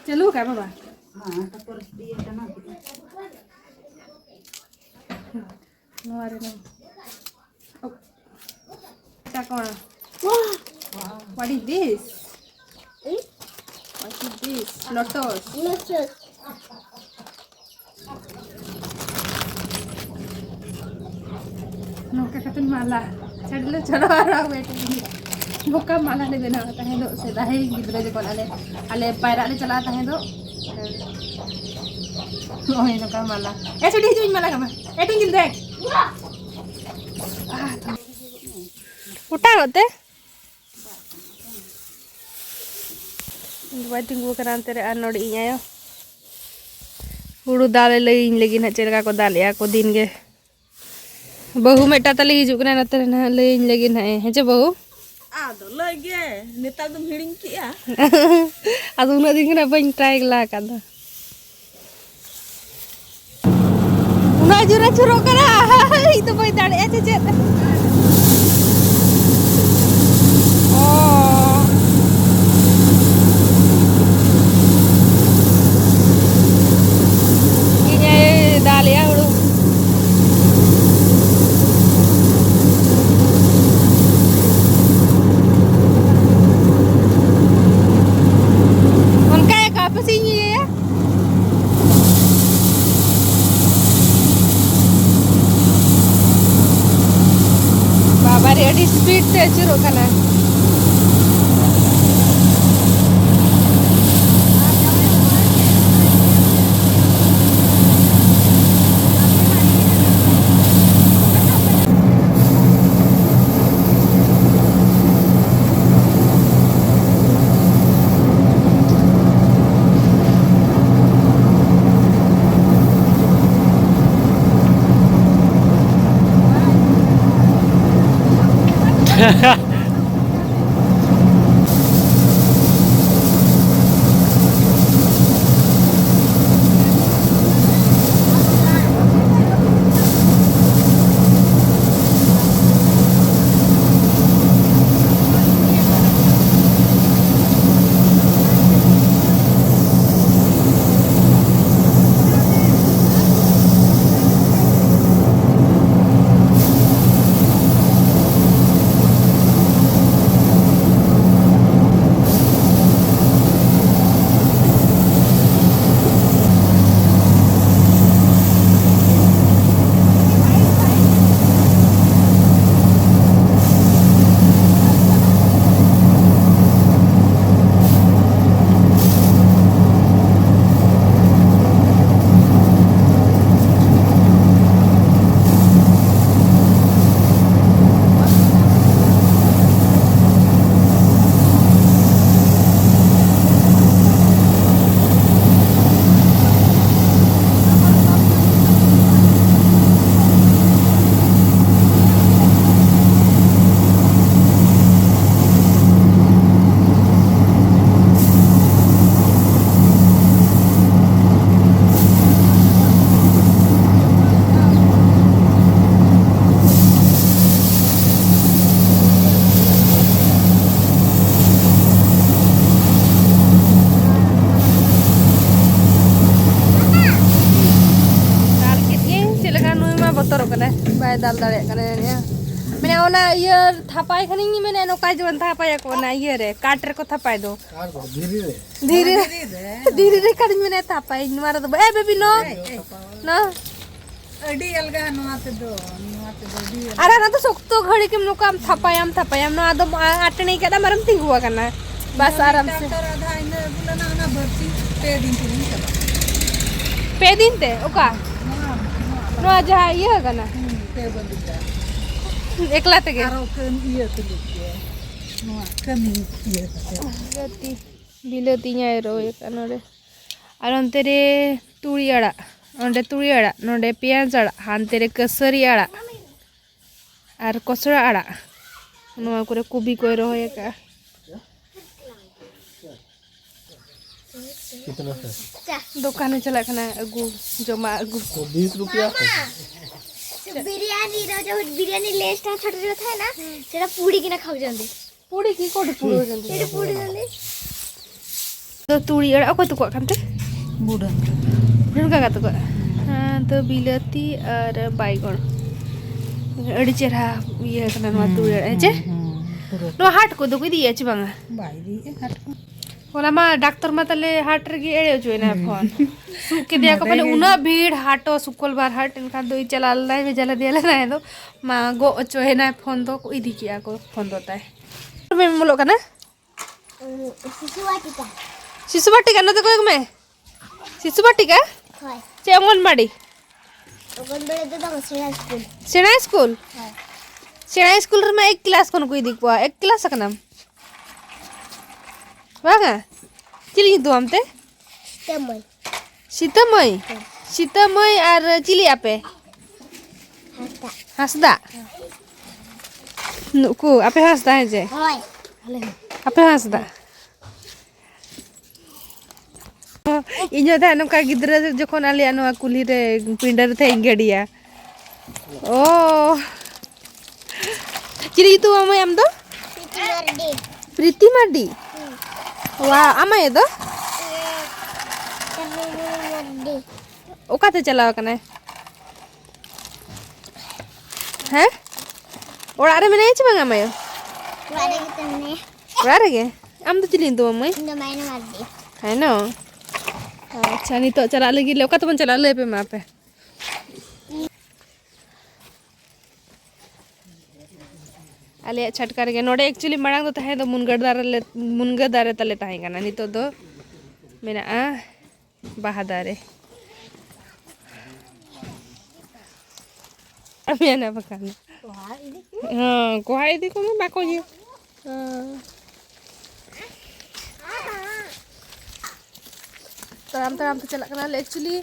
ᱪᱟᱹᱞᱩ ᱟᱠᱟᱫ ᱵᱟᱵᱟ? ᱦᱮᱸ, ᱛᱟᱨᱯᱚᱨ ᱤᱭᱟᱹ ᱠᱟᱱᱟ᱾ ᱱᱚᱣᱟ ᱨᱮᱱᱟᱜ ᱪᱟᱠᱚᱲ᱾ What is this? Hmm? What is this? Lotus. Lotus. ᱱᱚᱝᱠᱟ ᱠᱟᱛᱮ ᱢᱟᱞᱟ ᱪᱷᱟᱰᱞᱮ ᱪᱷᱟᱰᱟᱣ ᱟᱨ ᱵᱮᱴ ᱱᱚᱝᱠᱟ ᱢᱟᱞᱟ ᱞᱮ ᱵᱮᱱᱟᱣ ᱛᱟᱦᱮᱸ ᱫᱚ ᱥᱮᱫᱟᱭ ᱜᱤᱫᱽᱨᱟᱹ ᱡᱚᱠᱷᱚᱱ ᱟᱞᱮ, ᱟᱞᱮ ᱯᱟᱭᱨᱟᱜ ᱞᱮ ᱪᱟᱞᱟᱜ ᱛᱟᱦᱮᱸ ᱫᱚ᱾ ᱱᱚᱜᱼᱚᱭ ᱱᱚᱝᱠᱟ ᱢᱟᱞᱟ᱾ ᱮ ᱪᱷᱩᱴᱤ, ᱦᱤᱡᱩᱜ ᱤᱧ ᱢᱟᱞᱟ ᱠᱟᱢᱟ᱾ ᱮ ᱴᱩᱝᱜᱤᱞ ᱫᱮᱠᱷ᱾ ᱚᱴᱟᱝᱚᱜ ᱛᱮ? ᱵᱟᱭ ᱛᱤᱸᱜᱩ ᱟᱠᱟᱱᱟ ᱚᱱᱛᱮ ᱨᱮ, ᱟᱨ ᱱᱚᱰᱮ ᱤᱧ ᱟᱭᱳ ᱦᱩᱲᱩ ᱫᱟᱞ ᱮ ᱞᱟᱹᱭᱟᱹᱧ ᱞᱟᱹᱜᱤᱫ ᱦᱟᱸᱜ, ᱪᱮᱫ ᱞᱮᱠᱟ ᱠᱚ ᱫᱟᱞᱮᱜᱼᱟ ᱠᱚ ᱫᱤᱱ ᱜᱮ᱾ ᱵᱟᱹᱦᱩ ᱢᱤᱫᱴᱟᱝ ᱛᱟᱞᱮ ᱦᱤᱡᱩᱜ ᱠᱟᱱᱟᱭ ᱱᱚᱛᱮ ᱨᱮ ᱱᱟᱦᱟᱜ, ᱞᱟᱹᱭᱟᱹᱧ ᱞᱟᱹᱜᱤᱫ ᱱᱟᱦᱟᱜ ᱮ, ᱦᱮᱸ ᱪᱮ ᱵᱟᱹᱦᱩ? ᱟᱫᱚ ᱞᱟᱹᱭ ᱜᱮ, ᱱᱮᱛᱟᱨ ᱫᱚᱢ ᱦᱤᱲᱤᱧ ᱠᱮᱜᱼᱟ᱾ ᱟᱫᱚ ᱩᱱᱟᱹᱜ ᱫᱤᱱ ᱠᱷᱚᱱᱟᱜ ᱵᱟᱹᱧ ᱴᱨᱟᱭ ᱞᱟᱦᱟ ᱟᱠᱟᱫ ᱫᱚ᱾ ᱩᱱᱟᱹᱜ ᱡᱳᱨᱮ ᱟᱹᱪᱩᱨᱚᱜ ᱠᱟᱱᱟ, ᱤᱧ ᱫᱚ ᱵᱟᱹᱧ ᱫᱟᱲᱮᱭᱟᱜᱼᱟ ᱪᱮ ᱪᱮᱫ᱾ ᱚ᱾ ᱤᱧ ᱟᱭᱳᱭ ᱫᱟᱞᱮᱜᱼᱟ ᱦᱩᱲᱩ᱾ ᱚᱱᱠᱟ ᱜᱮ ᱟᱯᱮ ᱥᱮᱫ ᱤᱧ ᱤᱭᱟᱹᱭᱟ᱾ ᱵᱟᱵᱟᱨᱮ, ᱟᱹᱰᱤ ᱥᱯᱤᱰ ᱛᱮ ᱟᱹᱪᱩᱨᱚᱜ ᱠᱟᱱᱟ᱾ ᱫᱟᱞ ᱠᱮᱫ ᱜᱤᱭᱟᱹᱧ᱾ ᱪᱮᱫ ᱞᱮᱠᱟ ᱱᱩᱭ ᱢᱟ ᱵᱚᱛᱚᱨᱚᱜ ᱠᱟᱱᱟᱭ, ᱵᱟᱭ ᱫᱟᱞ ᱫᱟᱲᱮᱭᱟᱜ ᱠᱟᱱᱟ ᱡᱟᱹᱱᱤᱡ᱾ ᱢᱟᱱᱮ ᱚᱱᱟ ᱤᱭᱟᱹ ᱛᱷᱟᱯᱟᱭ ᱠᱷᱟᱱᱤᱧ ᱢᱮᱱᱮᱫ ᱱᱚᱝᱠᱟ ᱡᱮᱢᱚᱱ ᱛᱷᱟᱯᱟᱭᱟᱠᱚ ᱚᱱᱟ ᱤᱭᱟᱹ ᱨᱮ, ᱠᱟᱴ ᱨᱮᱠᱚ ᱛᱷᱟᱯᱟᱭ ᱫᱚ᱾ ᱟᱨ ᱫᱷᱤᱨᱤ ᱨᱮ᱾ ᱫᱷᱤᱨᱤ ᱨᱮ᱾ ᱫᱷᱤᱨᱤ ᱨᱮ᱾ ᱫᱷᱤᱨᱤ ᱨᱮ ᱠᱷᱟᱱᱤᱧ ᱢᱮᱱᱮᱫ ᱛᱷᱟᱯᱟᱭ, ᱱᱚᱣᱟ ᱨᱮᱫᱚ ᱵᱟᱝ᱾ ᱮ ᱵᱮᱵᱤ ᱱᱚ᱾ ᱮᱭ, ᱮᱭ, ᱱᱚ᱾ ᱟᱹᱰᱤ ᱟᱞᱜᱟ ᱱᱚᱣᱟ ᱛᱮᱫᱚ, ᱱᱚᱣᱟ ᱛᱮᱫᱚ ᱟᱹᱰᱤ ᱟᱞᱜᱟ᱾ ᱟᱨ ᱦᱟᱱᱟ ᱫᱚ ᱥᱚᱠᱛᱚ ᱜᱷᱟᱹᱲᱤᱡ ᱮᱢ ᱱᱚᱝᱠᱟᱢ ᱛᱷᱟᱯᱟᱭᱟᱢ, ᱛᱷᱟᱯᱟᱭᱟᱢ, ᱱᱚᱣᱟ ᱫᱚᱢ ᱟ-, ᱟᱴᱮᱬᱤ ᱠᱟᱫᱟᱢ ᱟᱨᱮᱢ ᱛᱤᱸᱜᱩ ᱟᱠᱟᱱᱟ᱾ ᱵᱟᱥ ᱤᱧ ᱟᱨᱟᱢ ᱥᱮ᱾ ᱴᱨᱟᱠᱴᱚᱨ ᱟᱫᱷᱟ ᱤᱧ ᱟᱹᱜᱩ ᱞᱮᱱᱟ, ᱚᱱᱟ ᱵᱟᱹᱨᱥᱤᱧ ᱯᱮ ᱫᱤᱱ ᱛᱮᱜᱤᱧ ᱪᱟᱵᱟ᱾ ᱯᱮ ᱫᱤᱱ ᱛᱮ? ᱚᱠᱟ? ᱱᱚᱣᱟ, ᱱᱚᱣᱟ᱾ ᱱᱚᱣᱟ ᱡᱟᱦᱟᱸ ᱤᱭᱟᱹ ᱠᱟᱱᱟ? ᱦᱩᱸ, ᱯᱮ ᱵᱟᱹᱞᱤ ᱫᱟ᱾ ᱮᱠᱞᱟ ᱛᱮᱜᱮ? ᱟᱨᱚ ᱠᱟᱹᱢ ᱤᱭᱟᱹ ᱛᱩᱞᱩᱡ ᱜᱮ᱾ ᱱᱚᱣᱟ ᱠᱟᱹᱢᱤ ᱤᱭᱟᱹ ᱠᱟᱛᱮ᱾ ᱵᱤᱞᱟᱹᱛᱤ, ᱵᱤᱞᱟᱹᱛᱤ ᱧᱟᱭ ᱨᱚᱦᱚᱭ ᱟᱠᱟᱫ ᱱᱚᱰᱮ᱾ ᱟᱨ ᱚᱱᱛᱮ ᱨᱮ ᱛᱩᱲᱤ ᱟᱲᱟᱜ, ᱚᱸᱰᱮ ᱛᱩᱲᱤ ᱟᱲᱟᱜ, ᱱᱚᱰᱮ ᱯᱮᱸᱭᱟᱡᱽ ᱟᱲᱟᱜ, ᱦᱟᱱᱛᱮ ᱨᱮ ᱠᱟᱹᱥᱟᱹᱨᱤ ᱟᱲᱟᱜ ᱟᱨ ᱠᱚᱥᱲᱟ ᱟᱲᱟᱜ᱾ ᱱᱚᱣᱟ ᱠᱚᱨᱮ ᱠᱚᱵᱤ ᱠᱚᱭ ᱨᱚᱦᱚᱭ ᱟᱠᱟᱫᱼᱟ᱾ ᱫᱚᱠᱟᱱᱮ ᱪᱟᱞᱟᱜ ᱠᱟᱱᱟ ᱟᱹᱜᱩ, ᱡᱚᱢᱟᱜ ᱟᱹᱜᱩ᱾ ᱵᱤᱥ ᱨᱩᱯᱤᱭᱟ ᱠᱚ। ବିରିୟାନୀର ଯୋଉ ବିରିୟାନୀ ଲେସ୍ଟା ଛୋଟ ଛୋଟ ଥାଏ ନା, ସେଟା ପୋଡ଼ିକିନା ଖାଉଛନ୍ତି। ପୋଡ଼ିକି କୋଉଠି ପୋଡ଼ିଛନ୍ତି? ଏଇଟା ପୋଡ଼ିଛନ୍ତି। ᱫᱚ ᱛᱩᱲᱤ ᱟᱲᱟᱜ ᱚᱠᱚᱭ ᱛᱟᱠᱚᱣᱟᱜ ᱠᱟᱱᱛᱮ? ᱵᱩᱰᱷᱟᱹᱱ ᱠᱟᱠᱟ ᱛᱟᱠᱚᱣᱟᱜ᱾ ᱦᱮᱸ, ᱫᱚ ᱵᱤᱞᱟᱹᱛᱤ ᱟᱨ ᱵᱟᱭᱜᱚᱱ᱾ ᱟᱹᱰᱤ ᱪᱮᱦᱨᱟ ᱤᱭᱟᱹ ᱠᱟᱱᱟ ᱱᱚᱣᱟ ᱛᱩᱲᱤ ᱟᱲᱟᱜ, ᱦᱮᱸ ᱪᱮ? ᱦᱮᱸ, ᱯᱩᱨᱟᱹ᱾ ᱱᱚᱣᱟ ᱦᱟᱴ ᱠᱚᱫᱚ ᱠᱚ ᱤᱫᱤᱭᱟ ᱪᱮ ᱵᱟᱝᱟ? ᱵᱟᱭ ᱤᱫᱤᱭᱮᱫᱼᱟ ᱦᱟᱴ ᱠᱚ᱾ ᱦᱚᱞᱟ ᱢᱟ ᱰᱟᱠᱛᱚᱨ ᱢᱟ ᱛᱟᱞᱮ ᱦᱟᱴ ᱨᱮᱜᱮ ᱮᱲᱮ ᱦᱚᱪᱚᱭᱮᱱᱟ ᱦᱩᱸ᱾ ᱯᱷᱳᱱ᱾ ᱥᱩᱠ ᱠᱮᱫᱮᱭᱟ ᱠᱚ ᱱᱚᱰᱮ ᱯᱟᱞᱮ, ᱜᱮ᱾ ᱩᱱᱟᱹᱜ ᱵᱷᱤᱲ ᱦᱟᱴᱚ, ᱥᱩᱠᱚᱞ ᱵᱟᱨ ᱦᱟᱴ, ᱮᱱᱠᱷᱟᱱ ᱫᱚ ᱪᱟᱞᱟᱣ ᱞᱮᱱᱟᱭ, ᱵᱷᱮᱡᱟ ᱞᱮᱫᱮᱭᱟ ᱞᱮ ᱛᱟᱦᱮᱸ ᱫᱚ᱾ ᱢᱟ ᱜᱚᱜ ᱦᱚᱪᱚᱭᱮᱱᱟᱭ ᱯᱷᱳᱱ ᱫᱚ, ᱤᱫᱤ ᱠᱮᱜᱼᱟ ᱠᱚ ᱯᱷᱳᱱ ᱫᱚ ᱛᱟᱭ᱾ ᱢᱮᱢ ᱚᱞᱚᱜ ᱠᱟᱱᱟ? ᱥᱤᱥᱩ ᱵᱟᱴᱤᱠᱟ᱾ ᱥᱤᱥᱩ ᱵᱟᱴᱤᱠᱟ, ᱱᱚᱛᱮ ᱠᱚᱭᱚᱜ ᱢᱮ᱾ ᱥᱤᱥᱩ ᱵᱟᱴᱤᱠᱟ? ᱦᱳᱭ᱾ ᱪᱮ ᱚᱝᱜᱚᱱᱵᱟᱲᱤ? ᱚᱝᱜᱚᱱᱵᱟᱲᱤ ᱫᱚ ᱵᱟᱝ, ᱥᱮᱬᱟ ᱥᱠᱩᱞ᱾ ᱥᱮᱬᱟ ᱥᱠᱩᱞ? ᱦᱳᱭ᱾ ᱥᱮᱬᱟ ᱥᱠᱩᱞ ᱨᱮᱢᱟ ᱮᱠ ᱠᱞᱟᱥ ᱠᱷᱚᱱ ᱠᱚ ᱤᱫᱤ ᱠᱚᱣᱟ᱾ ᱮᱠ ᱠᱞᱟᱥ ᱟᱠᱟᱱᱟᱢ? ᱵᱟᱝᱟ? ᱪᱤᱞᱤ ᱧᱩᱛᱩᱢ ᱟᱢ ᱛᱮ? ᱥᱤᱛᱟᱹ ᱢᱟᱹᱭ᱾ ᱥᱤᱛᱟᱹ ᱢᱟᱹᱭ? ᱦᱳᱭ᱾ ᱥᱤᱛᱟᱹ ᱢᱟᱹᱭ ᱟᱨ ᱪᱤᱞᱤ ᱟᱯᱮ? ᱦᱟᱸᱥᱫᱟ᱾ ᱦᱟᱸᱥᱫᱟ? ᱦᱳᱭ᱾ ᱱᱩᱠᱩ ᱟᱯᱮ ᱦᱟᱸᱥᱫᱟ, ᱦᱮᱸ ᱪᱮ? ᱦᱳᱭ᱾ ᱟᱯᱮ ᱦᱟᱸᱥᱫᱟ? ᱤᱧ ᱦᱚᱸ ᱛᱟᱦᱮᱸᱫ ᱱᱚᱝᱠᱟ ᱜᱤᱫᱽᱨᱟᱹ ᱡᱚᱠᱷᱚᱱ ᱟᱞᱮᱭᱟᱜ ᱱᱚᱣᱟ ᱠᱩᱞᱦᱤ ᱨᱮ ᱯᱤᱸᱰᱟᱹ ᱨᱮ ᱛᱟᱦᱮᱸᱫ ᱤᱧ ᱜᱟᱹᱰᱤᱭᱟ᱾ ᱚ᱾ ᱪᱤᱞᱤ ᱧᱩᱛᱩᱢ ᱟᱢ ᱟᱢ ᱫᱚ? ᱯᱨᱤᱛᱤ ᱢᱟᱨᱰᱤ᱾ ᱯᱨᱤᱛᱤ ᱢᱟᱨᱰᱤ? ᱦᱩᱸ᱾ ᱣᱟ, ᱟᱢ ᱟᱭᱳ ᱫᱚ? ᱨᱩᱢᱤ ᱢᱟᱨᱰᱤ᱾ ᱚᱠᱟᱛᱮ ᱪᱟᱞᱟᱣ ᱟᱠᱟᱱᱟᱭ? ᱦᱮᱸ? ᱚᱲᱟᱜ ᱨᱮ ᱢᱮᱱᱟᱭᱟ ᱪᱮ ᱵᱟᱝ ᱟᱢ ᱟᱭᱳ? ᱚᱲᱟᱜ ᱨᱮᱜᱮ ᱛᱚ ᱢᱮᱱᱟᱭᱟ᱾ ᱚᱲᱟᱜ ᱨᱮᱜᱮ? ᱟᱢ ᱫᱚ ᱪᱤᱞᱤ ᱧᱩᱛᱩᱢ ᱟᱢ ᱢᱟᱹᱭ? ᱤᱧ ᱫᱚ ᱢᱟᱭᱱᱟ ᱢᱟᱨᱰᱤ᱾ ᱦᱮᱸ ᱱᱚ᱾ ᱟᱪᱪᱷᱟ, ᱱᱤᱛᱚᱜ ᱪᱟᱞᱟᱜ ᱞᱟᱹᱜᱤᱫ ᱞᱮ, ᱚᱠᱟ ᱛᱮᱵᱚᱱ ᱪᱟᱞᱟᱜᱼᱟ ᱞᱟᱹᱭ ᱯᱮ ᱢᱟ ᱟᱯᱮ᱾ ᱟᱞᱮᱭᱟᱜ ᱪᱷᱟᱴᱠᱟ ᱨᱮᱜᱮ᱾ ᱱᱚᱰᱮ actually ᱢᱟᱲᱟᱝ ᱫᱚ ᱛᱟᱦᱮᱸ ᱫᱚ ᱢᱩᱱᱜᱟᱹ ᱫᱟᱨᱮ ᱞᱮ, ᱢᱩᱱᱜᱟᱹ ᱫᱟᱨᱮ ᱛᱟᱞᱮ ᱛᱟᱦᱮᱸ ᱠᱟᱱᱟ᱾ ᱱᱤᱛᱚᱜ ᱫᱚ ᱢᱮᱱᱟᱜᱼᱟ ᱵᱟᱦᱟ ᱫᱟᱨᱮ᱾ ᱢᱮᱱᱟ ᱵᱟᱠᱷᱟᱱ᱾ ᱦᱚᱸ, ᱠᱚᱦᱟ ᱤᱫᱤ ᱠᱚᱢᱮ, ᱵᱟᱠᱚ ᱤᱭᱟᱹ᱾ ᱦᱚᱸ᱾ ᱛᱟᱲᱟᱢ ᱛᱟᱲᱟᱢ ᱛᱮ ᱪᱟᱞᱟᱜ ᱠᱟᱱᱟᱞᱮ᱾ Actually,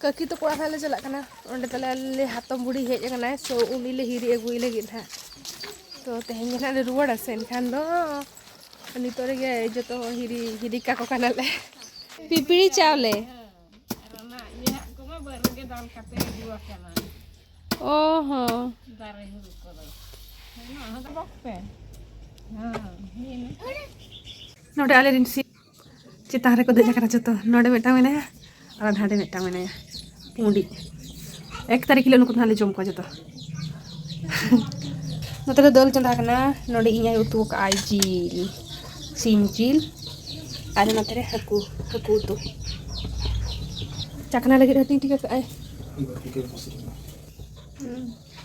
ᱠᱟᱹᱠᱤ ᱛᱟᱠᱚ ᱚᱲᱟᱜ ᱞᱮ ᱪᱟᱞᱟᱜ ᱠᱟᱱᱟ᱾ ᱚᱸᱰᱮ ᱛᱟᱞᱮ ᱟᱞᱮ ᱦᱟᱛᱚᱢ ᱵᱩᱲᱦᱤ ᱦᱮᱡ ᱟᱠᱟᱱᱟᱭ, so ᱩᱱᱤ ᱞᱮ ᱦᱤᱨᱤ ᱟᱹᱜᱩᱭ ᱞᱟᱹᱜᱤᱫ ᱦᱟᱸᱜ᱾ ᱛᱚ ᱛᱮᱦᱮᱧ ᱜᱮ ᱱᱟᱦᱟᱜ ᱞᱮ ᱨᱩᱣᱟᱹᱲᱟ ᱥᱮ, ᱮᱱᱠᱷᱟᱱ ᱫᱚ ᱱᱤᱛᱚᱜ ᱨᱮᱜᱮ ᱡᱚᱛᱚ ᱦᱚᱲ ᱦᱤᱨᱤ, ᱦᱤᱨᱤ ᱠᱟᱠᱚ ᱠᱟᱱᱟᱞᱮ᱾ ᱯᱤᱯᱤᱲᱤ ᱪᱟᱣᱞᱮ᱾ ᱟᱨ ᱚᱱᱟ ᱤᱭᱟᱹ ᱦᱟᱸᱜ ᱠᱚᱢᱟ ᱵᱟᱹᱨ ᱨᱮᱜᱮ ᱫᱟᱞ ᱠᱟᱛᱮ ᱟᱹᱜᱩ ᱟᱠᱟᱱᱟ᱾ ᱚ ᱦᱚᱸ᱾ ᱫᱟᱨᱮ ᱦᱩᱲᱩ ᱠᱚᱫᱚ᱾ ᱦᱮᱸ, ᱚᱱᱟ ᱫᱚ ᱵᱟᱯᱮ᱾ ᱦᱮᱸ, ᱱᱤᱭᱟᱹ ᱱᱤᱛᱚᱜ᱾ ᱱᱚᱰᱮ ᱟᱞᱮ ᱨᱮᱱ ᱥᱤᱢ ᱪᱮᱛᱟᱱ ᱨᱮᱠᱚ ᱫᱮᱡ ᱟᱠᱟᱱᱟ ᱡᱚᱛᱚ᱾ ᱱᱚᱰᱮ ᱢᱤᱫᱴᱟᱝ ᱢᱮᱱᱟᱭᱟ ᱟᱨ ᱦᱟᱸᱰᱮ ᱢᱤᱫᱴᱟᱝ ᱢᱮᱱᱟᱭᱟ, ᱯᱩᱸᱰᱤᱡ᱾ ᱮᱠ ᱛᱟᱹᱨᱤᱠᱷ ᱦᱤᱞᱳᱜ ᱱᱩᱠᱩ ᱫᱚ ᱦᱟᱸᱜ ᱞᱮ ᱡᱚᱢ ᱠᱚᱣᱟ ᱡᱚᱛᱚ᱾ ᱱᱚᱛᱮ ᱨᱮ ᱫᱟᱹᱞ ᱪᱚᱸᱫᱟ ᱟᱠᱟᱱᱟ᱾ ᱱᱚᱰᱮ ᱤᱧ ᱟᱭᱳ ᱩᱛᱩ ᱟᱠᱟᱫᱼᱟᱭ ᱡᱤᱞ, ᱥᱤᱢ ᱡᱤᱞ, ᱟᱨ ᱱᱚᱛᱮ ᱨᱮ ᱦᱟᱹᱠᱩ, ᱦᱟᱹᱠᱩ ᱩᱛᱩ᱾ ᱪᱟᱠᱷᱱᱟ ᱞᱟᱹᱜᱤᱫ ᱦᱟᱹᱴᱤᱧ ᱴᱷᱤᱠ ᱟᱠᱟᱫᱼᱟᱭ᱾ ᱦᱩᱸ᱾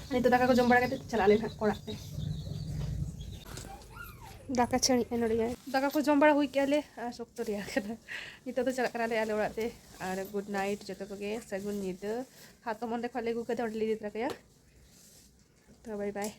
ᱟᱨ ᱱᱤᱛᱚᱜ ᱫᱟᱠᱟ ᱠᱚ ᱡᱚᱢ ᱵᱟᱲᱟ ᱠᱟᱛᱮ ᱪᱟᱞᱟᱜ ᱟᱞᱮ ᱱᱟᱦᱟᱜ ᱚᱲᱟᱜ ᱛᱮ᱾ ᱫᱟᱠᱟ ᱪᱷᱟᱹᱲᱤᱡ ᱱᱚᱰᱮ ᱜᱮ᱾ ᱫᱟᱠᱟ ᱠᱚ ᱡᱚᱢ ᱵᱟᱲᱟ ᱦᱩᱭ ᱠᱮᱜᱼᱟ ᱞᱮ ᱟᱨ ᱥᱚᱠᱛᱚ ᱨᱮᱭᱟᱲ ᱠᱟᱱᱟ᱾ ᱱᱤᱛᱚᱜ ᱫᱚ ᱪᱟᱞᱟᱜ ᱠᱟᱱᱟᱞᱮ ᱟᱞᱮ ᱚᱲᱟᱜ ᱛᱮ᱾ ᱟᱨ good night ᱡᱚᱛᱚ ᱠᱚᱜᱮ, ᱥᱟᱹᱜᱩᱱ ᱧᱤᱫᱟᱹ᱾ ᱦᱟᱛᱚᱢ ᱚᱸᱰᱮ ᱠᱷᱚᱱ ᱞᱮ ᱟᱹᱜᱩ ᱠᱟᱛᱮ ᱚᱸᱰᱮ ᱞᱮ ᱤᱫᱤ ᱛᱚᱨᱟ ᱠᱟᱭᱟ᱾ ᱛᱚ bye bye᱾